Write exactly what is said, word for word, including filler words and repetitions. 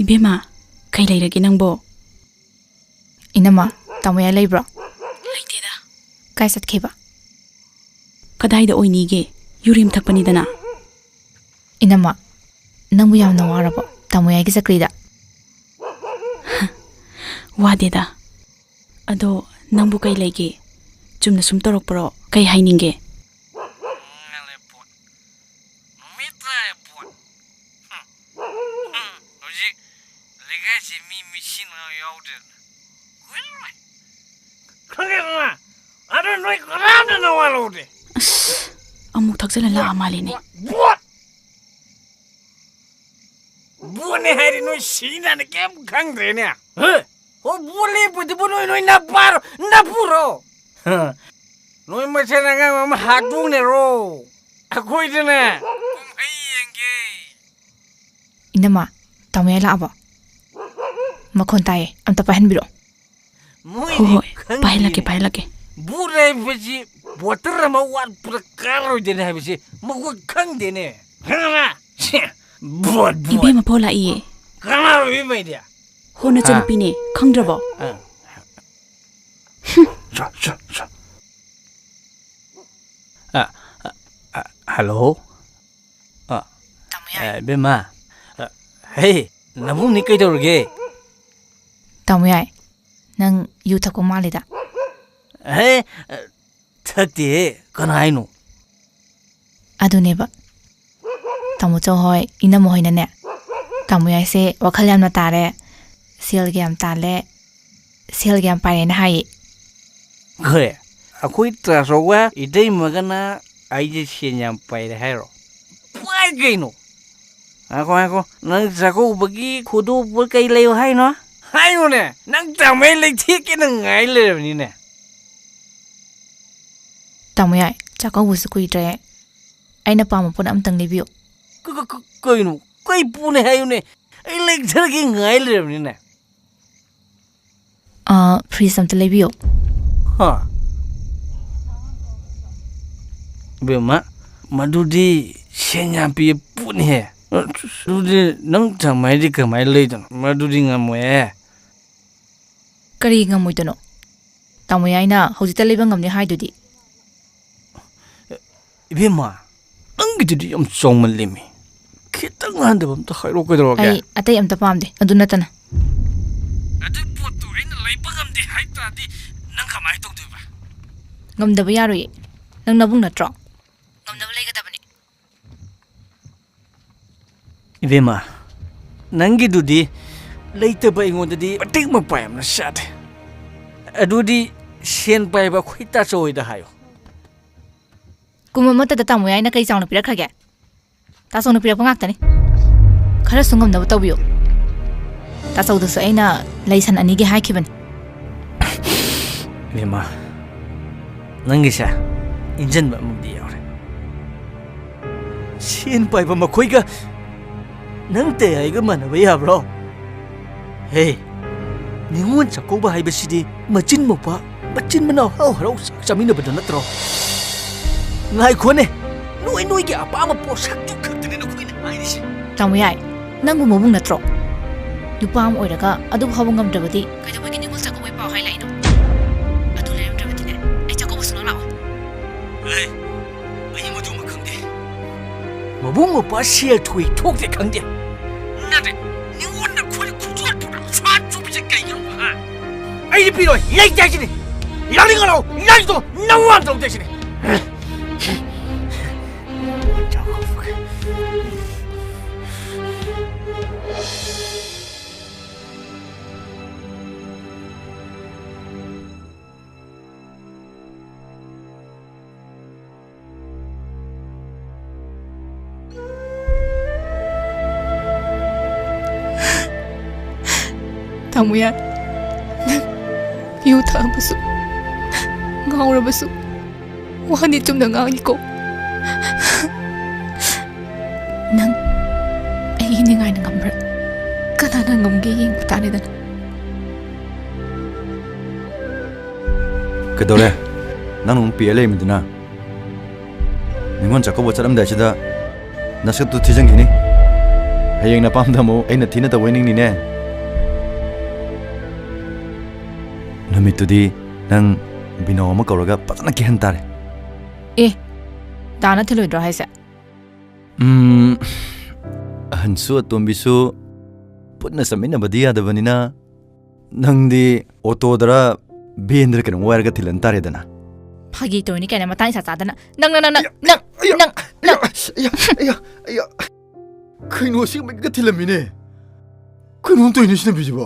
ꯏꯕꯦꯝꯃ, ꯀꯩ ꯂꯩꯔꯒꯦ ꯅꯪꯕꯣ? ꯏꯅꯝꯃ, ꯇꯥꯃꯣꯌꯥꯏ ꯂꯩꯕ꯭ꯔꯣ? ꯂꯩꯇꯦꯗ꯫ ꯀꯥꯏ ꯆꯠꯈꯤꯕ? ꯀꯗꯥꯏꯗ ꯑꯣꯏꯅꯤꯒꯦ? ꯌꯨꯔꯦꯝ ꯊꯛꯄꯅꯤꯗꯅ꯫ ꯏꯅꯝꯃ, ꯅꯪꯕꯨ ꯌꯥꯝꯅ ꯋꯥꯔꯕꯣ ꯇꯥꯃꯣꯌꯥꯏꯒꯤ ꯆꯀ꯭ꯔꯤꯗ? ꯋꯥꯗꯦꯗ꯫ ꯑꯗꯣ ꯅꯪꯕꯨ ꯀꯩ ꯂꯩꯒꯦ? ꯆꯨꯝꯅ ꯁꯨꯝ ꯇꯧꯔꯛꯄ꯭ꯔꯣ? ꯀꯩ ꯍꯥꯏꯅꯤꯡꯒꯦ? ꯅꯨꯃꯤꯠ ꯇꯥꯔꯦ ꯕꯣꯠ꯫ ꯍꯧꯖꯤꯛ ꯂꯩꯀꯥꯏꯁꯤ ꯃꯤ ꯃꯤꯁꯤꯡ ꯌꯥꯎꯗ꯭ꯔꯦ꯫ ꯀꯨꯏꯔꯔꯣꯏ꯫ ꯈꯪꯉꯦꯗꯅ? ꯑꯗꯨ ꯅꯣꯏ ꯀꯅꯥꯝꯇ ꯅꯋꯥ ꯂꯧꯗꯦ꯫ ꯑꯁ, ꯑꯃꯨꯛ ꯊꯛꯆꯜꯂ ꯂꯥꯛꯑ ꯃꯥꯜꯂꯦꯅꯦ꯫ ꯕꯣꯠ! ꯕꯣꯠꯅꯦ ꯍꯥꯏꯔꯤ ꯅꯣꯏ ꯁꯤꯅꯥꯅ ꯀꯩꯝ ꯈꯪꯗ꯭ꯔꯦꯅꯦ꯫ ꯍꯦ? ꯍꯣ, ꯕꯣꯠ ꯂꯦꯞꯄꯗꯨꯕꯨ ꯅꯣꯏ, ꯅꯣꯏ ꯅꯄꯥꯔꯣ, ꯅꯄꯨꯔꯣ? ꯍ, ꯅꯣꯏ ꯃꯁꯦꯟ ꯑꯉꯥꯡ ꯑꯃ ꯍꯥꯠꯇꯣꯛꯅꯔꯣ꯫ ꯑꯩꯈꯣꯏꯗꯅꯦ ꯀꯨꯝꯍꯩ ꯌꯦꯡꯒꯦ꯫ ꯏꯅꯝꯃ, ꯇꯥꯃꯣꯌꯥꯏ ꯂꯥꯛꯑꯕꯣ? ꯃꯈꯣꯟ ꯇꯥꯏꯌꯦ, ꯑꯝꯇ ꯄꯥꯏꯍꯟꯕꯤꯔꯛꯑꯣ꯫ ꯃꯣꯏꯗꯤ ꯍꯣꯏ, ꯍꯣꯏ, ꯈꯪꯗꯦꯅꯦ꯫ ꯄꯥꯏꯍꯜꯂꯛꯀꯦ, ꯄꯥꯏꯍꯜꯂꯛꯀꯦ꯫ ꯕꯣꯠ ꯍꯥꯏꯕꯁꯤ ꯕꯣꯇꯔ ꯑꯃ ꯋꯥꯠꯄꯗ ꯀꯥꯔꯣꯏꯗꯣꯏꯅꯦ ꯍꯥꯏꯕꯁꯤ ꯃꯈꯣꯏ ꯈꯪꯗꯦꯅꯦ꯫ ꯈꯪꯉꯕ? ꯁꯦ, ꯕꯣꯠ, ꯕꯣꯠ꯫ ꯏꯕꯦꯝꯃ ꯐꯥꯎ ꯂꯥꯛꯏꯌꯦ꯫ ꯀꯅꯥꯅꯣ ꯏꯕꯦꯝꯃ ꯍꯥꯏꯗꯤ? ꯍꯣ, ꯅꯆꯟꯅꯨꯄꯤꯅꯦ, ꯈꯪꯗ꯭ꯔꯕꯣ? ꯑꯥ꯫ ꯁꯣ, ꯁꯣ, ꯁꯣ꯫ ꯑ, ꯑ, ꯑ, ꯍꯜꯂꯣ? ꯑ, ꯇꯥꯃꯣꯌꯥꯏ꯫ ꯑ, ꯏꯕꯦꯝꯃ꯫ ꯑ, ꯍꯦ, ꯅꯕꯨꯡꯅꯤ ꯀꯩꯗꯧꯔꯒꯦ? ꯇꯥꯃꯣꯌꯥꯏ, ꯅꯪ ꯌꯨ ꯊꯛꯄ ꯃꯥꯜꯂꯤꯗ꯫ ꯍꯦ, ꯑ, ꯊꯛꯇꯦꯍꯦ, ꯀꯅꯥ ꯍꯥꯏꯅꯣ? ꯑꯗꯨꯅꯦꯕ꯫ ꯇꯥꯃꯣꯆꯧ ꯍꯣꯏ, ꯏꯅꯝꯃ ꯍꯣꯏꯅꯅꯦ, ꯇꯥꯃꯣꯌꯥꯏꯁꯦ ꯋꯥꯈꯜ ꯌꯥꯝꯅ ꯇꯥꯔꯦ, ꯁꯦꯜꯒ ꯌꯥꯝ ꯇꯥꯜꯂꯦ, ꯁꯦꯜꯒ ꯌꯥꯝ ꯄꯥꯏꯔꯦꯅ ꯍꯥꯏꯌꯦ꯫ ꯈꯔꯦ, ꯑꯩꯈꯣꯏ ꯇꯥꯆꯧꯒ ꯏꯇꯩꯃꯒꯅ ꯑꯩꯁꯦ ꯁꯦꯟ ꯌꯥꯝ ꯄꯥꯏꯔꯦ ꯍꯥꯏꯔꯣ? ꯄꯥꯏ ꯀꯩꯅꯣ? ꯉꯥꯏꯈꯣ, ꯉꯥꯏꯈꯣ, ꯅꯪ ꯆꯥꯛꯀꯧꯕꯒꯤ ꯈꯨꯗꯣꯞꯄꯣꯠ ꯀꯩ ꯂꯩꯌꯣ ꯍꯥꯏꯅꯣ? ꯍꯥꯏꯌꯨꯅꯦ, ꯅꯪ ꯇꯥꯃꯣꯌꯥꯏ ꯂꯩꯊꯦꯛꯀꯦꯅ ꯉꯥꯏ ꯂꯩꯔꯕꯅꯤꯅꯦ꯫ ꯇꯥꯃꯣꯌꯥꯏ, ꯆꯥꯛꯀꯧꯕꯁꯨ ꯀꯨꯏꯗ꯭ꯔꯦ, ꯑꯩꯅ ꯄꯥꯝꯕ ꯄꯣꯠ ꯑꯝꯇꯪ ꯂꯩꯕꯤꯌꯨ꯫ ꯀ-, ꯀ-, ꯀ-, ꯀꯩꯅꯣ? ꯀꯩ ꯄꯣꯠꯅꯦ ꯍꯥꯏꯌꯨꯅꯦ? ꯑꯩ ꯂꯩꯊꯔꯒꯦ ꯉꯥꯏ ꯂꯩꯔꯕꯅꯤꯅꯦ꯫ ꯑ, ꯐ꯭ꯔꯤꯖ ꯑꯝꯇ ꯂꯩꯕꯤꯌꯨ꯫ ꯍꯥ? ꯏꯕꯦꯝꯃ, ꯃꯗꯨꯗꯤ ꯁꯦꯟ ꯌꯥꯝ ꯄꯤꯕ ꯄꯣꯠꯅꯤꯍꯦ꯫ ꯑꯗꯨꯗꯤ ꯅꯪ ꯊꯝꯃꯦ ꯍꯥꯏꯗꯤ ꯀꯃꯥꯏꯅ ꯂꯩꯗꯣꯏꯅꯣ? ꯃꯗꯨꯗꯤ ꯉꯝꯃꯣꯏꯍꯦ꯫ ꯀꯔꯤ ꯉꯝꯃꯣꯏꯗꯣꯏꯅꯣ? ꯇꯥꯃꯣ ꯌꯥꯏꯅ ꯍꯧꯖꯤꯛꯇ ꯂꯩꯕ ꯉꯝꯅꯤ ꯍꯥꯏꯗꯨꯗꯤ꯫ ꯏꯕꯦꯝꯃ, ꯅꯪꯒꯤꯗꯨꯗꯤ ꯌꯥꯝ ꯆꯥꯎꯃꯜꯂꯦꯃꯤ꯫ ꯈꯤꯇꯪ ꯍꯟꯊꯕ ꯑꯝꯇ ꯍꯥꯏꯔꯛꯑꯣ, ꯀꯩꯗꯧꯔꯒꯦ? ꯑꯩ ꯑꯇꯩ ꯑꯝꯇ ꯄꯥꯝꯗꯦ, ꯑꯗꯨ ꯅꯠꯇꯅ꯫ ꯑꯗꯨ ꯄꯣꯠꯇꯣ ꯑꯩꯅ ꯂꯩꯕ ꯉꯝꯗꯦ ꯍꯥꯏ ꯇꯥꯔꯗꯤ ꯅꯪ ꯀꯃꯥꯏꯅ ꯇꯧꯗꯣꯏꯕ? ꯉꯝꯗꯕ ꯌꯥꯔꯣꯏꯌꯦ꯫ ꯅꯪ ꯅꯕꯨꯡ ꯅꯠꯇ꯭ꯔꯣ? ꯉꯝꯅꯕ ꯂꯩꯒꯗꯕꯅꯤ꯫ ꯏꯕꯦꯝꯃ, ꯅꯪꯒꯤꯗꯨꯗꯤ ꯂꯩꯇꯕ ꯑꯩꯉꯣꯟꯗꯗꯤ ꯃꯇꯤꯛ ꯃꯄꯥꯏ ꯑꯃꯅ ꯆꯥꯗꯦ꯫ ꯑꯗꯨꯗꯤ ꯁꯦꯟ ꯄꯥꯏꯕ ꯑꯩꯈꯣꯏ ꯇꯥꯆꯧ ꯍꯣꯏꯗ ꯍꯥꯏꯌꯣ꯫ ꯀꯨꯝ ꯑꯃꯠꯇꯗ ꯇꯥꯃꯣ ꯌꯥꯏꯅ ꯀꯩ ꯆꯥꯎꯅ ꯄꯤꯔꯛꯈ꯭ꯔꯒꯦ? ꯇꯥꯆꯧꯅ ꯄꯤꯔꯛꯄ ꯉꯥꯛꯇꯅꯤ꯫ ꯈꯔꯁꯨ ꯉꯝꯅꯕ ꯇꯧꯕꯤꯌꯨ꯫ ꯇꯥꯆꯧꯗꯁꯨ ꯑꯩꯅ ꯂꯩ ꯁꯟ ꯑꯅꯤꯒꯤ ꯍꯥꯏꯈꯤꯕꯅꯤ꯫ ꯏꯕꯦꯝꯃ, ꯅꯪꯒꯤꯁꯦ ꯏꯟꯖꯟꯕ ꯑꯃꯗꯤ ꯌꯥꯎꯔꯦ꯫ ꯁꯦꯟ ꯄꯥꯏꯕ ꯃꯈꯣꯏꯒ ꯅꯪ ꯇꯌꯥꯏꯒ ꯃꯥꯟꯅꯕ ꯌꯥꯕ꯭ꯔꯣ? ꯍꯦ, ꯅꯤꯉꯣꯜ ꯆꯥꯛꯀꯧꯕ ꯍꯥꯏꯕꯁꯤꯗꯤ ꯃꯆꯤꯟ ꯃꯧꯄꯥ, ꯃꯆꯤꯟ ꯃꯅꯥꯎ ꯍꯔꯥꯎ ꯍꯔꯥꯎ ꯆꯥꯛ ꯆꯥꯃꯤꯟꯅꯕꯗ ꯅꯠꯇ꯭ꯔꯣ? ꯉꯥꯏꯈꯣꯅꯦ, ꯅꯣꯏ ꯅꯣꯏꯒꯤ ꯑꯄꯥꯝꯕ ꯄꯣꯠꯁꯛꯇꯨ ꯈꯛꯇꯅꯦ ꯅꯈꯣꯏꯅ ꯍꯥꯏꯔꯤꯁꯦ꯫ ꯇꯥꯃꯣ ꯌꯥꯏ, ꯅꯪꯕꯨ ꯃꯕꯨꯡ ꯅꯠꯇ꯭ꯔꯣ? ꯅꯨꯄꯥ ꯑꯃ ꯑꯣꯏꯔꯒ ꯑꯗꯨ ꯐꯥꯎꯕ ꯉꯝꯗ꯭ꯔꯕꯗꯤ ꯀꯩꯗꯧꯕꯒꯤ ꯅꯤꯉꯣꯜ ꯆꯥꯛꯀꯧꯕꯩ ꯄꯥꯎ ꯍꯥꯏ ꯂꯥꯛꯏꯅꯣ? ꯑꯗꯨ ꯂꯩꯔꯝꯗ꯭ꯔꯕꯗꯤꯅꯦ, ꯑꯩ ꯆꯥꯛꯀꯧꯕ ꯁꯨꯡꯂꯥꯛ ꯂꯥꯛꯑꯣꯏ꯫ ꯑꯦ, ꯑꯩ ꯃꯗꯨꯃ ꯈꯪꯗꯦ꯫ ꯃꯕꯨꯡ ꯃꯧꯄ꯭ꯋꯥ ꯁꯦꯜ ꯊꯣꯏ ꯊꯣꯛꯇꯦ ꯈꯪꯗꯦ꯫ ꯅꯠꯇꯦ, ꯅꯤꯉꯣꯜꯅ ꯑꯩꯈꯣꯏ ꯈꯨꯗꯣꯜ ꯄꯨꯔꯛ ꯁꯥ ꯆꯨꯞꯄꯤꯁꯦ ꯀꯩꯒꯤꯅꯣ, ꯍꯥ? ꯑꯩꯗꯤ ꯄꯤꯔꯣꯏ, ꯂꯩꯇꯦ ꯍꯥꯏꯁꯤꯅꯤ꯫ ꯂꯥꯛꯅꯤꯡꯉ ꯂꯥꯛꯑꯣ, ꯂꯥꯛꯇꯣ ꯅꯪ ꯋꯥ ꯑꯝ ꯇꯧꯗꯦ ꯍꯥꯏꯁꯤꯅꯤ꯫ ꯇꯥꯃꯣ ꯌꯥꯏ, ꯅꯪ ꯌꯨ ꯊꯛꯑꯕꯁꯨ, ꯉꯥꯎꯔꯕꯁꯨ, ꯋꯥꯗꯤ ꯆꯨꯝꯅ ꯉꯥꯡꯉꯤꯀꯣ꯫ ꯅꯪ ꯑꯩꯒꯤ ꯅꯤꯡꯉꯥꯏꯅ ꯉꯝꯕ꯭ꯔꯥ? ꯀꯅꯥꯅ ꯉꯝꯒꯦ ꯌꯦꯡꯕ ꯇꯥꯔꯦꯗꯅ꯫ ꯀꯩꯗꯧꯔꯦ? ꯅꯪ ꯑꯃꯨꯛ ꯄꯤꯌꯦ ꯂꯩꯔꯝꯃꯤꯗꯨꯅ? ꯅꯤꯉꯣꯜ ꯆꯥꯛꯀꯧꯕ ꯆꯠꯂꯝꯗꯥꯏꯁꯤꯗ ꯅꯁꯛꯇꯨ ꯊꯤꯖꯤꯟꯈꯤꯅꯤ꯫ ꯍꯌꯦꯡ ꯅꯄꯥꯝꯗ ꯑꯃꯨꯛ ꯑꯩꯅ ꯊꯤꯅ ꯇꯧꯕꯣꯏ ꯅꯤꯡꯅꯤꯅꯦ꯫ ꯅꯨꯃꯤꯠꯇꯨꯗꯤ ꯅꯪ ꯕꯤꯅꯣ ꯑꯃ ꯀꯧꯔꯒ ꯐꯖꯅ ꯀꯤꯍꯟ ꯇꯥꯔꯦ꯫ ꯑꯦ, ꯗꯥꯅ ꯊꯤꯜꯂꯣꯏꯗ꯭ꯔꯣ ꯍꯥꯏꯁꯦ? ꯎꯝ, ꯑꯍꯟꯁꯨ ꯑꯇꯣꯝꯕꯤꯁꯨ ꯄꯨꯟꯅ ꯆꯠꯃꯤꯟꯅꯕꯗꯤ ꯌꯥꯗꯕꯅꯤꯅ, ꯅꯪꯗꯤ ꯑꯣꯇꯣꯗꯔ ꯚꯦꯟꯗꯔ ꯀꯩꯅꯣꯝ ꯋꯥꯏꯔꯒ ꯊꯤꯜꯍꯟ ꯇꯥꯔꯦꯗꯅ꯫ ꯐꯥꯒꯤ ꯇꯧꯔꯤꯅꯤ ꯀꯥꯏꯅ ꯃꯇꯥꯡ ꯏꯆꯥ ꯆꯥꯗꯅ꯫ ꯅꯪ, ꯅꯪ, ꯅꯪ, ꯅꯪ, ꯅꯪ, ꯅꯪ, ꯅꯪ꯫ ꯑꯌꯥ, ꯑꯌꯥ, ꯑꯌꯥ, ꯑꯌꯥ꯫ ꯀꯩꯅꯣ, ꯑꯁꯦꯡꯕꯩꯒ ꯊꯤꯜꯂꯝꯃꯤꯅꯦ꯫ ꯀꯩꯅꯣꯝ ꯇꯧꯔꯤꯅꯦ ꯁꯤ ꯅꯨꯄꯤꯁꯤꯕꯣ꯫